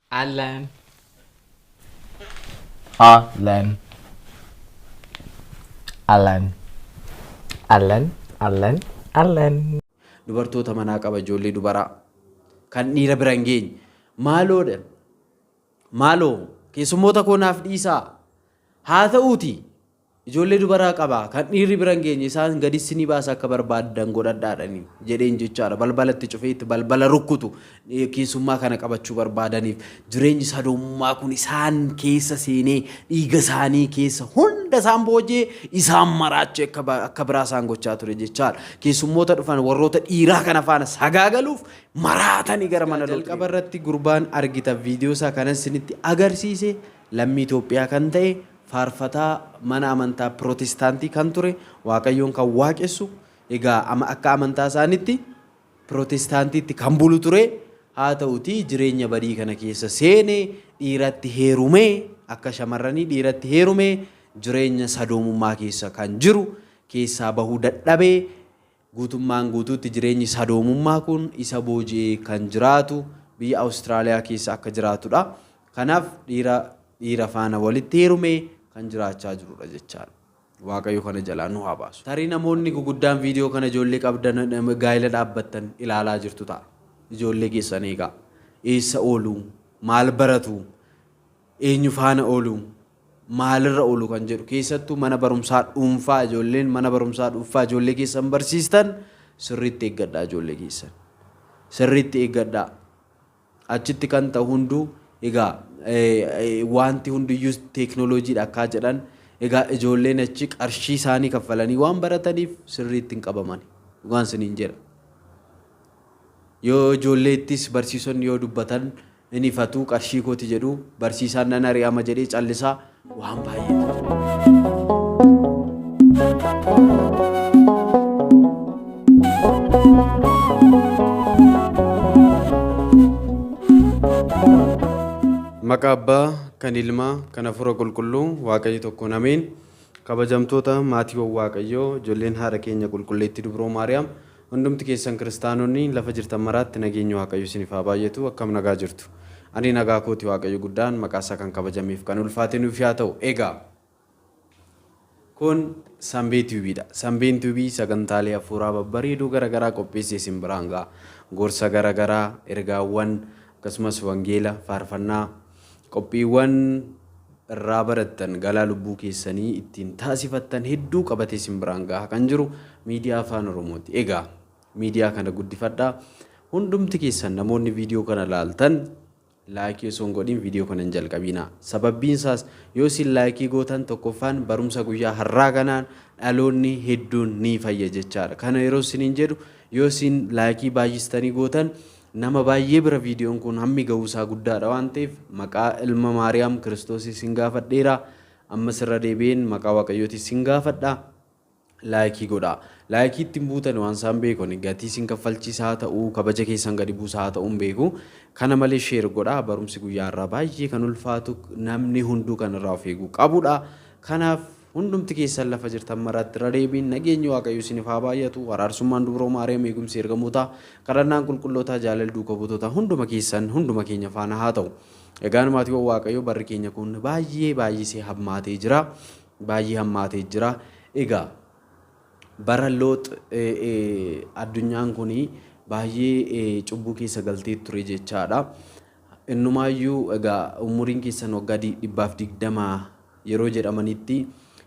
Alan. Alan. Alan. Alan. Alan. Alan. Dubartoota manaa qaba, ijoollee dubaraa kan dhiira bira hin geenye. Maaloodha. Maaloo keessummoota koo naaf dhiisaa. Haa ta'uuti, ijoollee dubaraa qaba kan dhiirri bira hin geenye, isaan gadis ni baasa, akka barbaaddan godhadhaadhani jedheen jechaadha. Balbalatti cufee itti balbala rukkutu keessummaa kana qabachuu barbaadaniif jireenyi sadoomummaa kun isaan keessa seenee dhiiga isaanii keessa hunda isaan booji'ee isaan maraachee akka biraa isaan gochaa ture jechaadha. Keessummoota dhufan warroota dhiiraa kana faana sagaagaluuf maraatanii gara mana jalqaba irratti gurbaan argita viidiyoo isaa kanan isinitti agarsiise lammii Itoophiyaa kan ta'e, faarfataa mana amantaa Pirootestaantii kan ture, Waaqayyoon kan waaqessu, egaa akka amantaa isaanitti Pirootestaantiitti kan bulu ture. Haa ta'utii jireenya badii kana keessa seene, dhiiratti heerumee, akka shamarranii dhiiratti heerumee, jireenya sadoomummaa keessa kan jiru keessaa bahuu dadhabee, guutummaan guutuutti jireenyi sadoomummaa kun isa booji'ee kan jiraatu biyya Awustiraaliyaa keessa akka jiraatudha. Kanaaf dhiira dhiira faana walitti heerumee kan jiraachaa jirudha jechaadha. Waaqayyo kana jalaa nu haa baasu. Tarii namoonni guguddaan viidiyoo kana ijoollee qabdan, gaa'ela dhaabbattan ilaalaa jirtu ta'a. Ijoollee keessan eegaa. Eessa oolu? Maal baratu? Eenyu faana oolu? Maalirra oolu kan jedhu, keessattuu mana barumsaa dhuunfaa, ijoolleen mana barumsaa dhuunfaa ijoollee keessan barsiistan, sirriitti eeggadhaa ijoollee keessan. Sirriitti eeggadhaa. Achitti kan ta'u hunduu, egaa wanti hundiyyuu teeknooloojiidha akkaa jedhan, egaa ijoolleen achi qarshii isaanii kaffalanii waan barataniif sirriitti hin qabaman. Dhugaan isiniin jedha. Yoo ijoolleettis barsiisonni yoo dubbatan hin ifatu, qarshii kooti jedhu, barsiisaan nan ari'ama jedhee callisaa, waan baay'eetu. Maqaa Abbaa, kan Ilmaa, kan Hafuura Qulqulluu, Waaqayyo tokkoon ameen. Kabajamtoota maatiiwwan Waaqayyoo, ijoolleen haadha keenya qulqulleettii Dubroo Maariyaam, hundumti keessan kiristaanonni lafa jirtan maraatti nageenyi Waaqayyo isiniif haa baay'atu. Akkam nagaa jirtu? Ani nagaa kooti, Waaqayyo guddaan maqaa isaa kan kabajameef kan ulfaate nuuf yaa ta'u. Egaa kun Sanbee Tube dha. Sanbeen Tube sagantaalee hafuuraa babbareedoo garaagaraa qopheessee isin biraan ga'a. Gorsa garaagaraa, ergaawwan, akkasumas wangeela, faarfannaa, qophiiwwan irraa barattan, galaa lubbuu keessanii ittiin taasifattan hedduu qabatee isin biraan gahaa kan jiru miidiyaa Afaan Oromooti. Egaa miidiyaa kana guddifadhaa. Hundumti keessan namoonni viidiyoo kana laaltan like osoo hin godhin viidiyoo kana hin jalqabinaa. Sababbiin isaas yoo isin like gootan, tokkoffaan barumsa guyyaa har'aa kanaan dhaloonni hedduun ni fayya jechaadha. Kana yeroo isiniin jedhu, yoo isin like baay'istanii gootan nama baay'ee bira viidiyoon kun hammi ga'uusaa guddaadha waan ta'eef, maqaa ilma Maariyaam Kiristoos isin gaafadheera. Ammas irra deebi'een maqaa Waaqayyooti isin gaafadha. Like godhaa. Like ittiin buutan waan isaan beekuni gatii isin kaffalchiisaa ta'uu, kabaja keessan gadi buusaa ta'uu hin beeku. Kana malee share godhaa. Barumsi guyyaa irraa baay'ee kan ulfaatu, namni hunduu kan irraa of eeguu qabudha. Kanaaf hundumti keessan lafa jirtan maraatti irra deebiin nageenyi Waaqayyo isiniif haa baay'atu. Araarsummaan Dubroo Maariyaam, eegumsi ergamootaa, kadhannaan qulqullootaa, jaalalli duuka buutootaa hunduma keessan, hunduma keenya faana haa ta'u. Egaan maatiiwwan Waaqayyo, barri keenya kun baay'ee baay'isee hammaatee jira. Baay'ee hammaatee jira. Egaa bara Loox addunyaan kun baay'ee cubbuu keessa galtee ture jechaadha. Innumaayyuu egaa umuriin keessan waggaa 120 yeroo jedhamanitti,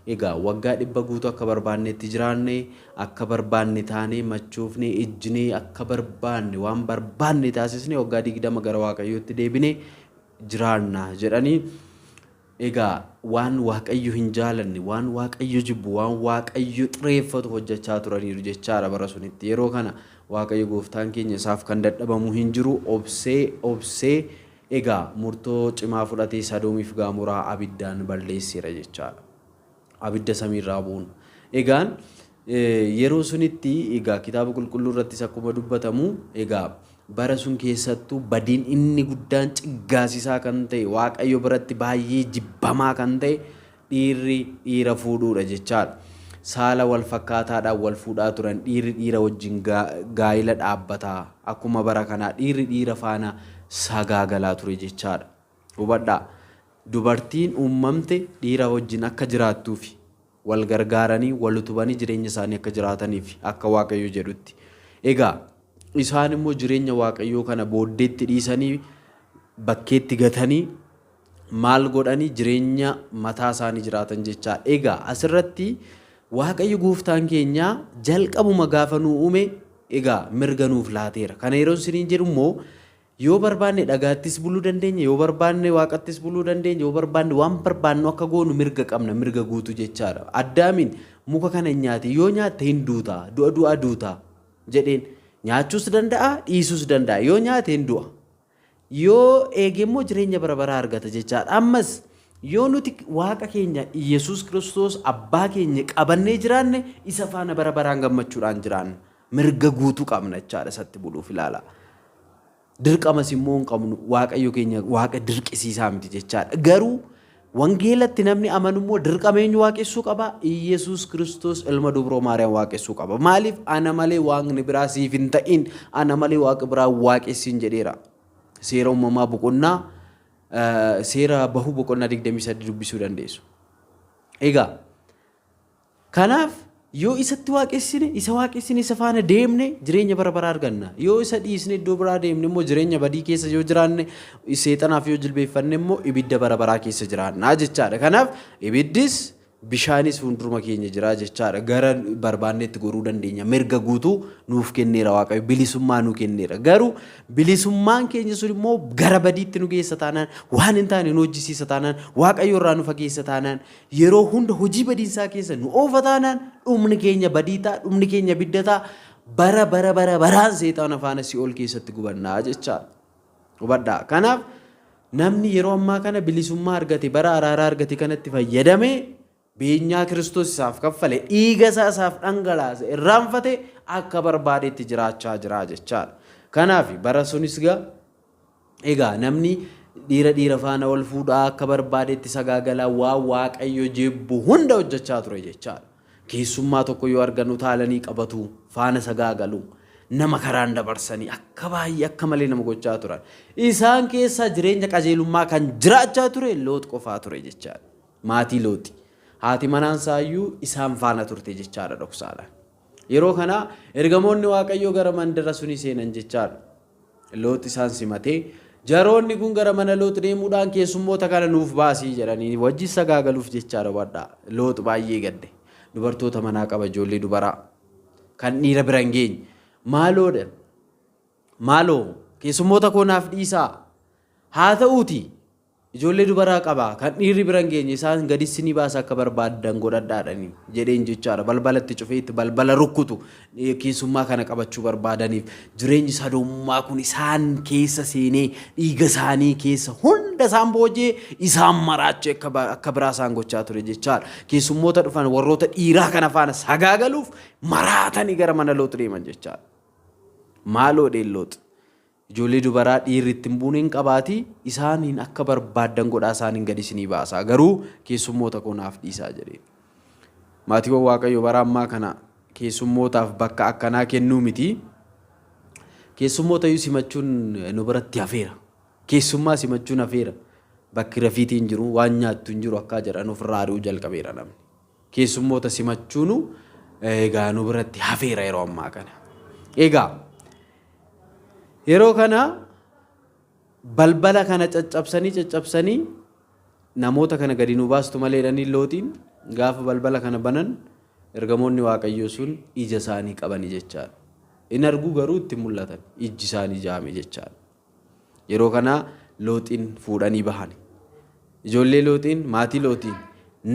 egaa waggaa 100 guutuu akka barbaannetti jiraanne, akka barbaanne taanee, machoofnee, ejjinee, akka barbaanne waan barbaanne taasisne, waggaa 20 gara Waaqayyootti deebine jiraanna jedhanii, egaa waan Waaqayyo hin jaalanne, waan Waaqayyo jibbu, waan Waaqayyo xireeffatu hojjechaa turaniiru jechaadha bara sunitti. Yeroo kana Waaqayyo gooftaan keenya, isaaf kan dadhabamu hin jiru, obsee obsee egaa murtoo cimaa fudhatee Sadoomiif Gaamoraa abiddaan balleesseera jechaadha. Abidda samiirraa bu'uun. Egaan yeroo sunitti, egaa kitaaba qulqulluu irrattis akkuma dubbatamu, egaa bara sun keessattuu badiin inni guddaan ciggaasisaa kan ta'e, Waaqayyo biratti baay'ee jibbamaa kan ta'e, dhiirri dhiira fuudhuudha jechaadha. Saala wal fakkaataadhaan wal fuudhaa turan, dhiirri dhiira wajjin gaa'ila dhaabbataa, akkuma bara kanaa dhiirri dhiira faana sagaagalaa ture jechaadha. Hubadhaa, dubartiin uummamte dhiira wajjin akka jiraattuufi, wal gargaaranii, wal utubanii jireenya isaanii akka jiraataniif akka Waaqayyo jedhutti. Egaa isaan immoo jireenya Waaqayyoo kana booddeetti dhiisanii, bakkeetti gatanii, maal godhanii jireenya mataa isaanii jiraatan jechaa. Egaa asirratti Waaqayyo gooftaan keenya jalqabuma gaafa nu uume egaa mirga nuuf laateera. Kana yeroo isiniin jedhu immoo yoo barbaanne dhagaattis buluu dandeenya, yoo barbaanne waaqattis buluu dandeenya, yoo barbaanne waan barbaannu akka goonu mirga qabna, mirga guutuu jechaadha. Addaamiin muka kana hin nyaati, yoo nyaatte hin duuta, du'a du'a duuta jedheen. Nyaachuus danda'a, dhiisuus danda'a. Yoo nyaate hin du'a. Yoo eege immoo jireenya bara baraa argata jechaadha. Ammas yoo nuti Waaqa keenya Iyyasuus Kiristoos abbaa keenya qabannee jiraanne isa faana bara baraan gammachuudhaan jiraanna. Mirga guutuu qabna jechaadha isatti buluuf ilaala. Dirqamas immoo hin qabnu, Waaqayyo keenya Waaqa dirqisiisaa miti jechaadha. Garuu wangeelatti namni amanu immoo dirqama eenyu waaqessuu qaba? Iyyasuus Kiristoos ilma dubroo Maariyaam waaqessuu qaba. Maaliif? Ana malee waaqni biraa siif hin ta'in, ana malee waaqa biraa waaqessin jedheera. Seera uumamaa boqonnaa seera bahuu boqonnaa 23 dubbisuu dandeessu. Egaa Kanaaf yoo isatti waaqessine, isa waaqessine, isa faana deemne jireenya bara baraa arganna. Yoo isa dhiisne iddoo biraa deemne immoo jireenya badii keessa yoo jiraanne, seexanaaf yoo jilbeeffanne immoo ibidda bara baraa keessa jiraanna jechaadha. Kanaaf ibiddis bishaanis fuulduruma keenya jira jechaadha. Gara barbaannetti goruu dandeenya. Mirga guutuu nuuf kenneera Waaqayyo. Bilisummaa nuu kenneera. Garuu bilisummaan keenya sun immoo gara badiitti nu geessa taanaan, waan hin taane nu hojjisiisa taanaan, Waaqayyo irraa nu fageessa taanaan, Yeroo hunda hojii badiinsaa keessa nu oofa taanaan dhumni keenya badii ta'a, dhumni keenya ibidda ta'a, bara bara bara baraan seexaana faana si'ool keessatti gubannaa jechaadha. Hubadhaa. Kanaaf namni yeroo ammaa kana bilisummaa argate, bara araaraa argate kanatti fayyadamee beenyaa Kiristoos isaaf kaffale, dhiiga isaa isaaf dhangalaase, irraanfate akka barbaadetti jiraachaa jira jechaadha. Kanaaf bara sunis gaa Egaa namni dhiira dhiira faana wal fuudhaa akka barbaadetti sagaagalaa waan Waaqayyo jibbu hunda hojjechaa ture jechaadha. Keessummaa tokko yoo argan utaalanii qabatu, faana sagaagalu, nama karaan dabarsanii akka baay'ee akka malee nama gochaa turan. Isaan keessaa jireenya qajeelummaa kan jiraachaa ture Loox qofaa ture jechaadha. Maatii Looxi. Haati manaan isaayyuu isaan faana turte jechaadha dhoksaadhaan. Yeroo kana ergamoonni Waaqayyoo gara mandara sunii seenan jechaadha. Loox isaan simatee, Jaroonni kun gara mana Loox deemuudhaan keessummoota kana nuuf baasii jedhanii wajjin sagaagaluuf jechaadha hubadhaa. Loox baay'ee gadde. Dubartoota manaa qaba ijoollee dubaraa. Kan dhiira bira hin geenye. Maaloodha. Maaloo keessummoota koo naaf dhiisaa. Haa ta'uuti Ijoollee dubaraa qaba, kan dhiirri bira hin geenye, isaan gadis ni baasa akka barbaaddan godhadhaadhani jedheen jechaadha. Balbala itti cufee itti balbala rukkutu keessummaa kana qabachuu barbaadaniif jireenyi sadoomummaa kun isaan keessa seenee dhiiga isaanii keessa hunda isaan booji'ee isaan maraachee akka biraa isaan gochaa ture jechaadha. Keessummoota dhufan warroota dhiiraa kana faana sagaagaluuf maraatanii gara mana Loox deeman jechaadha. Maaloo dheen Loox. Ijoollee dubaraa dhiirri itti hin buune hin qabaatii isaaniin akka barbaaddan godhaa isaaniin gadi isinii baasaa garuu keessummoota koo naaf dhiisaa jedheen. Maatiiwwan Waaqayyo bara ammaa kana keessummootaaf bakka akkanaa kennuu miti. Keessummoota iyyuu simachuun nu biratti hafeera. Keessummaa simachuun hafeera. Bakki rafiitii hin jiru, waan nyaattu hin jiru akkaa jedhan ofirraa ari'uu jalqabeera namni. Keessummoota simachuunu egaa nu biratti hafeera yeroo ammaa kana. Egaa Yeroo kana balbala kana caccabsanii caccabsanii namoota kana gadi nu baastu malee jedhanii looxiin gaafa balbala kana banan ergamoonni waaqayyoo sun ija isaanii qabani jechaadha. In arguu garuu itti mul'atan ijji isaanii jaame jechaadha. Yeroo kana looxiin fuudhanii bahani. Ijoollee looxiin maatii looxiin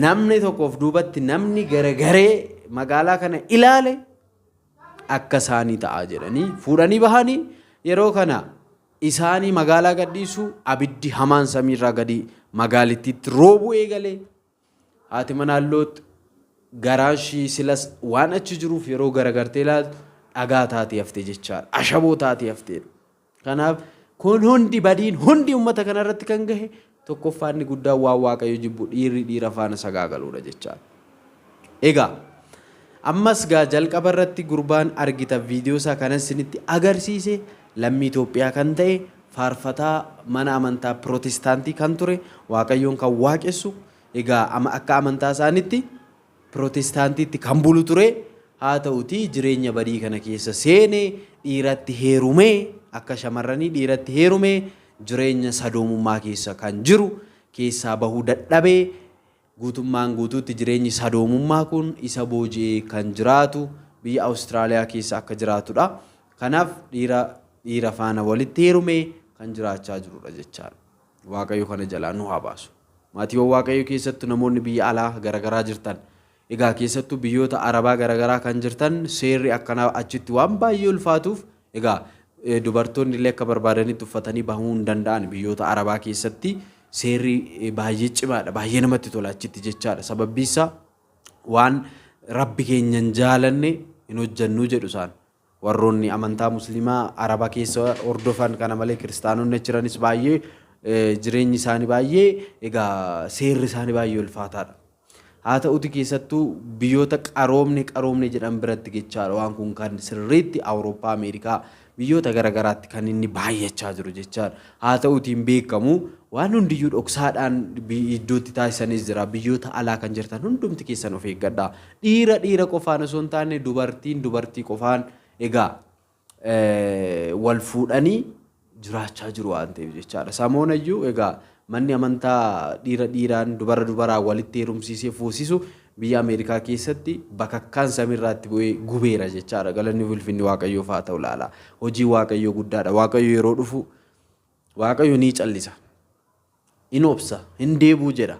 namni tokko of duubatti namni garagaree magaalaa kana ilaale akka isaanii ta'a jedhanii fuudhanii bahanii yeroo kana isaanii magaalaa gadhiisu abiddi hamaan samiirraa gadi magaalittiitti roobuu eegale. Haati manaa Loox garaan ishii silas waan achi jiruuf yeroo garagartee ilaaltu dhagaa taatee hafte jechaadha. Ashaboo taatee hafteedha. Kanaaf kun hundi badiin hundi uummata kanarratti kan gahe tokkoffaa inni guddaan waan Waaqayyo jibbu dhiirri dhiira faana sagaagaluudha jechaadha. Egaa ammas gaa jalqaba irratti gurbaan argita viidiyoo isaa kanan isinitti agarsiise lammii Itoophiyaa kan ta'e Faarfataa mana amantaa Pirootestaantii kan ture, Waaqayyoon kan waaqessu, egaa akka amantaa isaaniitti Pirootestaantiitti kan bulu ture. Haa ta'utii jireenya badii kana keessa seene, dhiiratti heerumee, akka shamarranii dhiiratti heerumee, jireenya sadoomummaa keessa kan jiru, keessaa bahuu dadhabee, guutummaan guutuutti jireenyi sadoomummaa kun isa booji'ee kan jiraatu biyya Awustiraaliyaa keessa akka jiraatudha. Kanaaf dhiira dhiira faana walitti heerumee kan jiraachaa jirudha jechaadha. Waaqayyo kana jalaa nu haa baasu. Maatiiwwan Waaqayyo, keessattu namoonni biyya alaa garagaraa jirtan, egaa keessattuu biyyoota Arabaa garagaraa kan jirtan, seerri akkanaa achitti waan baay'ee ulfaatuuf, egaa dubartoonni illee akka barbaadanitti uffatanii bahuu hin danda'an. Biyyoota Arabaa keessatti seerri baay'ee cimaadha, baay'ee namatti tola achitti jechaadha. Sababbi isaa waan Rabbi keenya hin jaalanne hin hojjannuu jedhu isaan. Warroonni amantaa Musliimaa Araba keessa hordofan kana malee kiristaanonni achi jiranis baay'ee jireenyi isaanii baay'ee, egaa seerri isaanii baay'ee ulfaataadha. Haa ta'uti keessattuu biyyoota qaroomne qaroomne jedhan biratti jechaadha waan kun kan sirriitti Awurooppaa, Ameerikaa, biyyoota garaagaraatti kan inni baay'achaa jiru jechaadha. Haa ta'uti hin beekamu, waan hundiyyuu dhoksaadhaan iddootti taasisanis jira. Biyyoota alaa kan jirtan hundumti keessan of eeggadha. Dhiira dhiira qofaan osoo hin taane dubartiin dubartii qofaan egaa wal fuudhanii jiraachaa jiru waan ta'eef jechaadha. Samoonayyuu egaa manni amantaa dhiira dhiiraan, dubara dubaraan walitti heerumsiisee fuusisu biyya Ameerikaa keessatti bakakkaan samiirraatti bu'ee gubeera jechaadha. Galanni ulfinni Waaqayyoof haa ta'u laala. Hojii Waaqayyoo guddaadha. Waaqayyo yeroo dhufu Waaqayyo ni callisa. In obsa, hin deebuu jedha.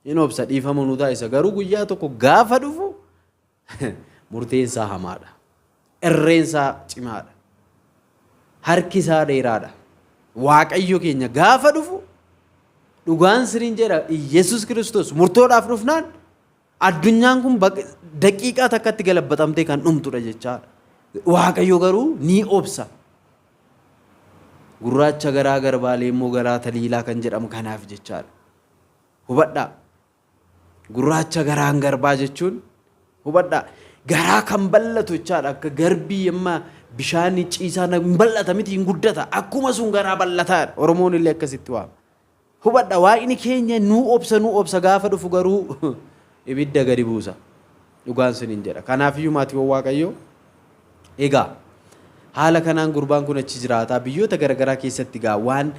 In obsa, dhiifama nu taasisa. Garuu guyyaa tokko gaafa dhufu murteen isaa hamaadha. Irreen isaa cimaadha. Harki isaa dheeraadha. Waaqayyo keenya gaafa dhufu, dhugaan siriin jedha, Iyyasuus Kiristoos murtoodhaaf dhufnaan addunyaan kun daqiiqaa takkatti galabbatamtee kan dhumtudha jechaadha. Waaqayyo garuu ni obsa. Gurraacha garaa garbaa, leemmoo garaa taliilaa kan jedhamu kanaaf jechaadha. Hubadhaa. Gurraacha garaan garbaa jechuun, hubadhaa, garaa kan bal'atu jechaadha. Akka garbii amma bishaan ciisaa hin bal'ata miti, hin guddata. Akkuma sun garaa bal'ataadha. Oromoon illee akkasitti waama. Hubadha, Waaqni keenya nuu obsa, nuu obsa, gaafa dhufu garuu ibidda gadi buusa. Dhugaan sinin jedha. Kanaafiyyuu maatiiwwan Waaqayyoo, egaa haala kanaan gurbaan kun achi jiraataa. Biyyoota garaagaraa keessatti egaa waan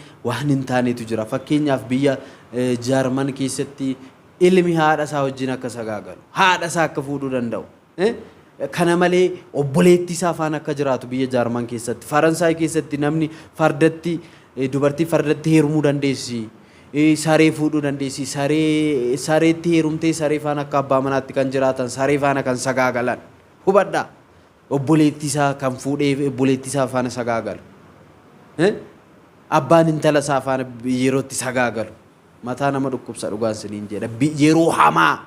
hin taanetu jira. Fakkeenyaaf biyya Jaarman keessatti ilmi haadha isaa wajjin akka sagaagalu, haadha isaa akka fuudhuu danda'u. Kana malee obboleettii isaa faana akka jiraatu biyya Jaarman keessatti, Faransaay keessatti namni fardatti, dubartii fardatti heerumuu dandeessi. Saree fuudhuu dandeessi. Saree sareetti heerumtee saree faana akka abbaa manaatti kan jiraatan, saree faana kan sagaagalan. Hubadhaa. Obboleettii isaa kan fuudhee obboleettii isaa faana sagaagalu. Abbaan intala isaa faana yerootti sagaagalu. Mataa nama dhukkubsa, dhugaan siniin jedha. Yeroo hamaa,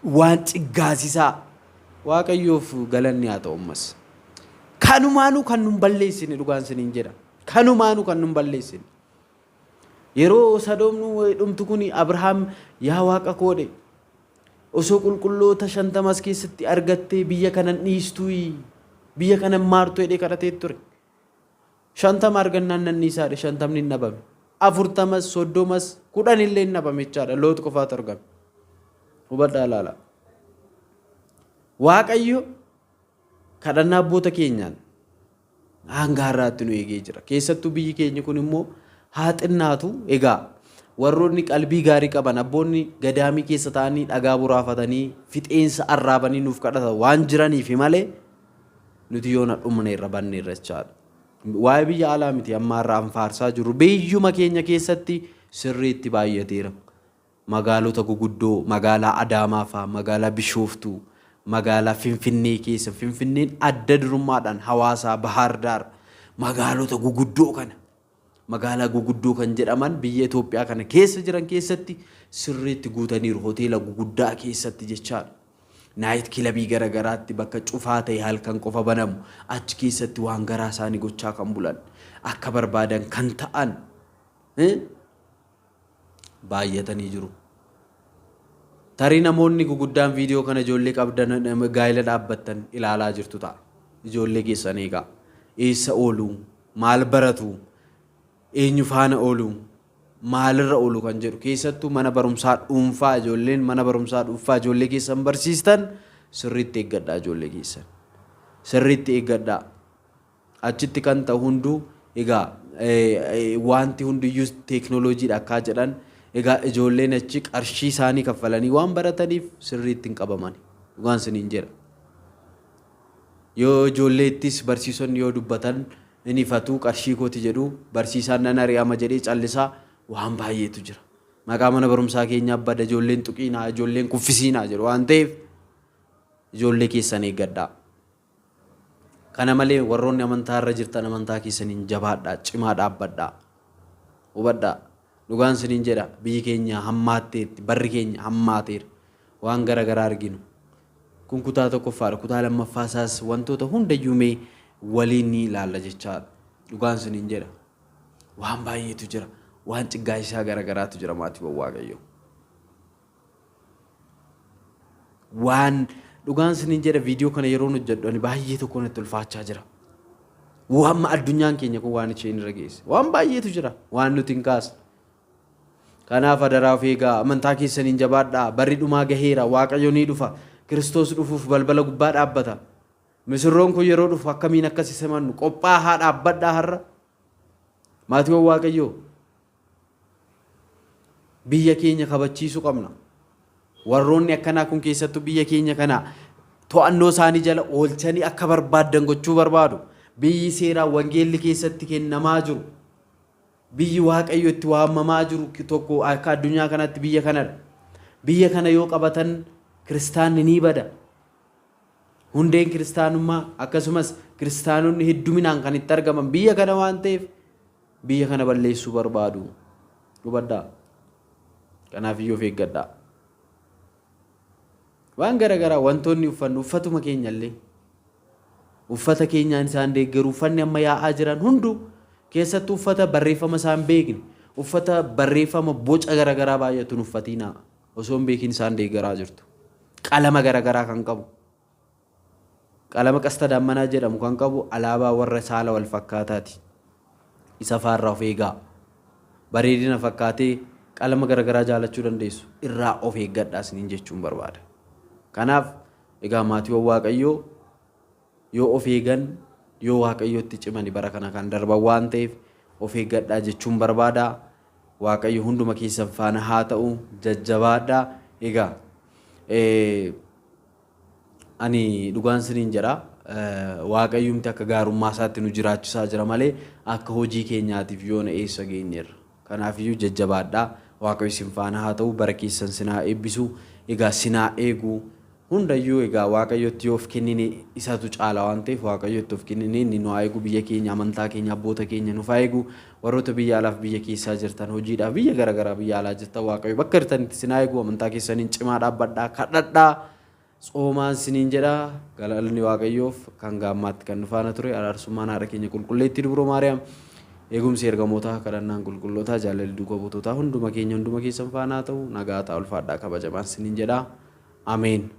waan ciggaasisaa. Waaqayyoof galanni haa ta'u ammas. Kanumaanuu kan nun balleessine, dhugaan siniin jedha. Kanumaanuu kan nun balleessine. Yeroo Sadoomnu dhumtu kun Abrahaam "Yaa Waaqa koodhe, osoo qulqulloota 50 as keessatti argattee biyya kanan dhiistuyi, biyya kanan maartu" jedhee kadhatee ture. 50 argannaan nan dhiisaadhe, 50ni hin dhabame. 40s, 30s, 10 illee hin dhabame jechaadha. Loot qofaatu argame. Hubadhaa ilaala. Waaqayyo kadhannaa abboota keenyaan hanga har'aatti nu eegee jira. Keessattuu biyyi keenya kun immoo haa xinnaatu, egaa warroonni qalbii gaarii qaban, abboonni gadaamii keessa ta'anii dhagaa boraafatanii fixeensa arraabanii nuuf kadhatan waan jiraniif malee nuti yoona dhumne irra banne irra jechaadha. Waa'ee biyya alaa miti amma har'a an faarsaa jiru, biyyuma keenya keessatti sirriitti baay'ateera. Magaalota guguddoo, magaalaa Adaamaa fa'aa, magaalaa Bishooftuu, magaalaa Finfinnee keessa, Finfinneen adda durummaadhaan, Hawaasaa, Bahaar Daar, magaalota guguddoo kana, magaalaa guguddoo kan jedhaman biyya Itoophiyaa kana keessa jiran keessatti sirriitti guutaniiru, hoteela guguddaa keessatti jechaadha. Night clubii garagaraatti, bakka cufaa ta'e halkan qofa banamu achi keessatti waan garaa isaanii gochaa kan bulan, akka barbaadan kan ta'an baay'atanii jiru. Tarii namoonni guguddaan viidiyoo kana ijoollee qabdan, gaa'ela dhaabbattan ilaalaa jirtu ta'a. Ijoollee keessan eegaa. Eessa oolu? Maal baratu? Eenyu faana oolu? Maalirra oolu kan jedhu keessattuu mana barumsaa dhuunfaa ijoolleen mana barumsaa dhuunfaa ijoollee keessan barsiistan sirriitti eeggadhaa ijoollee keessan. Sirriitti eeggadhaa. Achitti kan ta'u hunduu egaa wanti hundiyyuu teeknooloojiidha akkaa jedhan egaa ijoolleen achi qarshii isaanii kaffalanii waan barataniif sirriitti hin qabaman. Dhugaan isiniin jedha. Yoo ijoolleettis barsiisonni yoo dubbatan hin ifatu qarshii kooti jedhu barsiisaan nan ari'ama jedhee callisaa waan baay'eetu jira. Maqaa mana barumsaa keenyaa bada ijoolleen tuqiinaa ijoolleen kuffisiinaa jedhu waan ta'eef ijoollee keessan eeggadhaa. Kana malee warroonni amantaa irra jirtan amantaa keessaniin jabaadhaa, cimaa dhaabbadhaa. Hubadhaa. Dhugaan isiniin jedha biyyi keenya hammaatteetti, barri keenya hammaateera. Waan gara garaa arginu. Kun kutaa tokkoffaadha. Kutaa lammaffaa isaas wantoota hundayyuu mee waliin ni ilaalla jechaadha. Dhugaan isiniin jedha. Waan baay'eetu jira. Waan ciggaasisaa gara garaatu jira maatiiwwan Waaqayyoo. Waan dhugaan isiniin jedha viidiyoo kana yeroon hojjedhu ani baay'ee tokko natti ulfaachaa jira. Waan addunyaan keenya kun waan isheen irra geesse. Waan baay'eetu jira. Waan nuti hin kaasne. Kanaaf adaraa of eegaa amantaa keessaniin jabaadhaa barri dhumaa gaheera Waaqayyo ni dhufa Kiristoos dhufuuf balbala gubbaa dhaabbata. Misirroon kun yeroo dhufu akkamiin akka isa simannu qophaa'aa dhaabbadhaa har'a. Maatiiwwan Waaqayyoo biyya keenya kabachiisuu qabna. Warroonni akkanaa kun keessattuu biyya keenya kana to'annoo isaanii jala oolchanii akka barbaaddan gochuu barbaadu. Biyyi seeraan wangeelli keessatti kennamaa jiru. Biyyi Waaqayyo itti waamamaa jiru tokko akka addunyaa kanatti biyya kanadha. Biyya kana yoo qabatan kiristaanni ni bada. Hundeen kiristaanummaa akkasumas kiristaanonni hedduminaan kan itti argaman biyya kana waan ta'eef biyya kana balleessuu barbaadu. Hubadhaa. Kanaaf iyyuu of eeggadhaa. Waan gara garaa wantoonni uffannu uffatuma keenya illee uffata keenyaan isaan deeggaru uffanni amma yaa'aa jiran hunduu keessattuu uffata barreeffama isaan beekne uffata barreeffama boca gara garaa baay'atu hin uffatiinaa osoo hin beekin isaan deeggaraa jirtu. Qalama gara garaa kan qabu. Qalama qasta daammanaa jedhamu kan qabu alaabaa warra saala wal fakkaataati. Isa faarraa of eegaa. Bareedina fakkaatee qalama garagaraa jaalachuu dandeessu. Irraa of eeggadhaa isiniin jechuun barbaada. Kanaaf egaa maatiiwwan Waaqayyoo yoo of eegan yoo Waaqayyootti cimani bara kana kan darban waan ta'eef of eeggadhaa jechuun barbaada. Waaqayyo hunduma keessan faana haa ta'u jajjabaadhaa. Egaa Ani dhugaan siniin jedha, Waaqayyumti akka gaarummaa isaatti nu jiraachisaa jira malee akka hojii keenyaatiif yoona eessa geenyeerra. Kanaafiyyuu jajjabaadhaa, Waaqayyo isin faana haa ta'u, bara keessan sin haa eebbisu, egaa sin haa eegu. Hundayyuu egaa Waaqayyotti yoo of kennine isatu caala waan ta'eef Waaqayyotti of kennine inni nu haa eegu, biyya keenya, amantaa keenya, abboota keenya nuuf haa eegu. Warroota biyya alaaf biyya keessaa jirtan hojiidhaaf biyya garaagaraa biyya alaa jirtan Waaqayyo bakka jirtanitti sin haa eegu, amantaa keessaniin cimaa dhaabbadhaa, kadhadhaa. Tsoomaan siniin jedha. Galanni Waaqayyoof kan gaammaatti kan nu faana ture araarsummaan haadha keenya qulqulleettii Dubroo Maariyaam eegumsi ergamootaa kadhannaan qulqullootaa jaalalli duuka buutootaa hunduma keenya hunduma keessan faana haa ta'u nagaa ta'a ulfaadhaa kabajamaan siniin jedha. Ameen.